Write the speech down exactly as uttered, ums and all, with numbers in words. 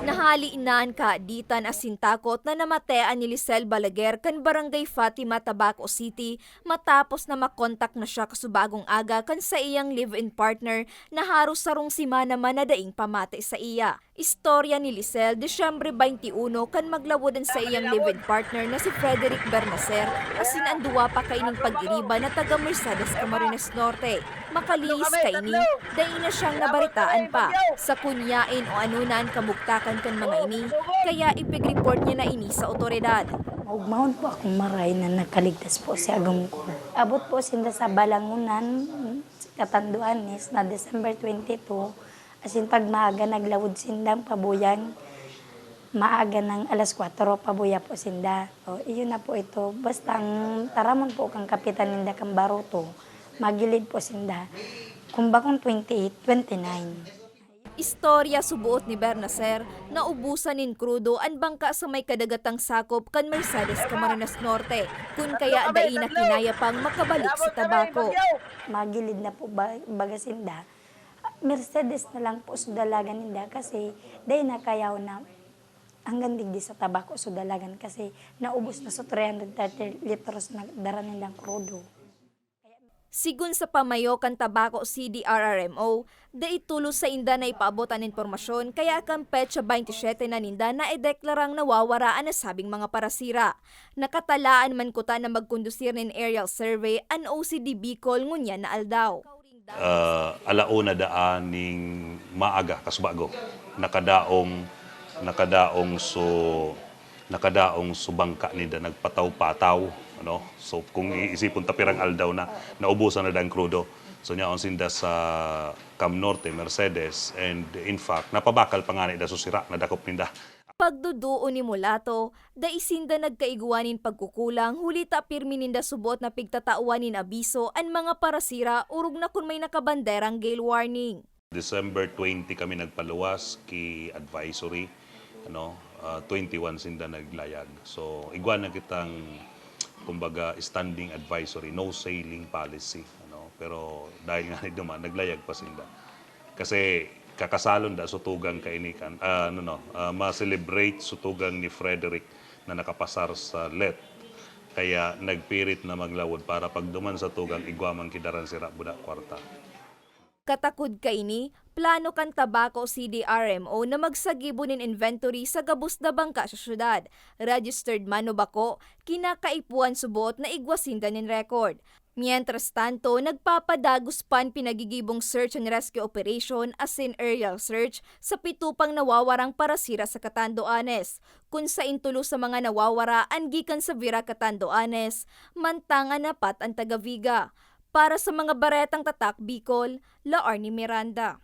Nahali na an kaaditan asin takot na namatean ni Lisel Balaguer kan Barangay Fatima, Tabaco City, matapos na makontak na siya kasubagong aga kan saiyang live-in partner na haros sarong semana man na daing pamati saiya. Istorya ni Lisel, Disyembre twenty-one, kan maglawod an saiyang live-in partner na si Frederick Bernacer asin an duwa pa kaining pag-iriba na taga Mercedes, Camarines Norte. Makalihis kaini, dai na siyang nabaritaan pa. Sa kunyain o ano na an kabugtakan kan mga ini, kaya ipig-report niya na ini sa otoridad. Maugmahon po akong maray na nakaligtas po si agom ko. Abot po sinda sa Balangunan, Catanduanes, na December twenty-two. Asin pag maaga naglawod sindang pabuyang, maaga ng alas kwatro, pabuya po sinda. O, iyon na po ito. Basta ang taramon po kang kapitan ninda kang baruto, magilid po sinda. Kung bakong twenty-eight, twenty-nine. Istorya suboot ni Bernacer, naubusan nin krudo an bangka sa may kadagatang sakop kan Mercedes, Camarines Norte, kun kaya dai na kinaya pang makabalik sa Tabaco. Magilid na po ba, baga sinda. Mercedes na lang po sa dalagan ninda kasi dai na kaya na hanggang digdi sa Tabaco sa dalagan kasi naubos na sa three hundred thirty litros na dara nindang krudo. Sigon sa pamayo kan Tabaco C D R R M O, dai tolos sainda na ipaabot an impormasyon, kaya kan petsa twenty-seven na ninda na ideklarang nawawara an nasabing mga parasira. Nakatalaan man kuta na magkondusir nin aerial survey an O C D Bicol ngunyan na aldaw. Ah, alauna daan ning maaga, kasubago, nakadaong, nakadaong so, nakadaong so bangka ninda nagpataw-pataw, ano? So, kung iisipon ta pirang aldaw na, naubusan na dang krudo. So, nyaon sinda sa Cam Norte, Mercedes, and in fact, napabakal pa ngani da so sira na dakop ninda. Pagduduon ni Mulato, dai sinda nagkaigwa nin pagkukulang huli ta pirmi ninda subot na pigtatawan nin abiso an mga parasira orog na kun may nakabanderang gale warning. December twenty kami nagpaluwas ki advisory, ano, ah, twenty-one sinda naglayag. So, igwa na kitang, kumbaga, standing advisory, no sailing policy, ano. Pero dahil nga ni duman, naglayag pa sinda. Kasi kakasalon da so tugang kaini kan, ah, ano, no, ah, ma-celebrate so tugang ni Frederick na nakapasar sa let. Kaya nagpirit na maglawod para pagduman sa tugang, igwa man ki daran sira buda kwarta. Katakod kaini, plano kan Tabaco C D R M O na magsagibo nin inventory sa gabos na bangka sa syudad. Registered man o bako, kinakaipuhan subot na igwa sinda nin record. Mientras tanto, nagpapadagos pa an pinagigibong search and rescue operation asin aerial search sa pito pang nawawarang parasira sa Catanduanes, kun sain tulo sa mga nawawara an gikan sa Vira, Catanduanes, mantang an apat an taga Viga. Para sa mga baretang Tatak Bicol, La Arnie Miranda.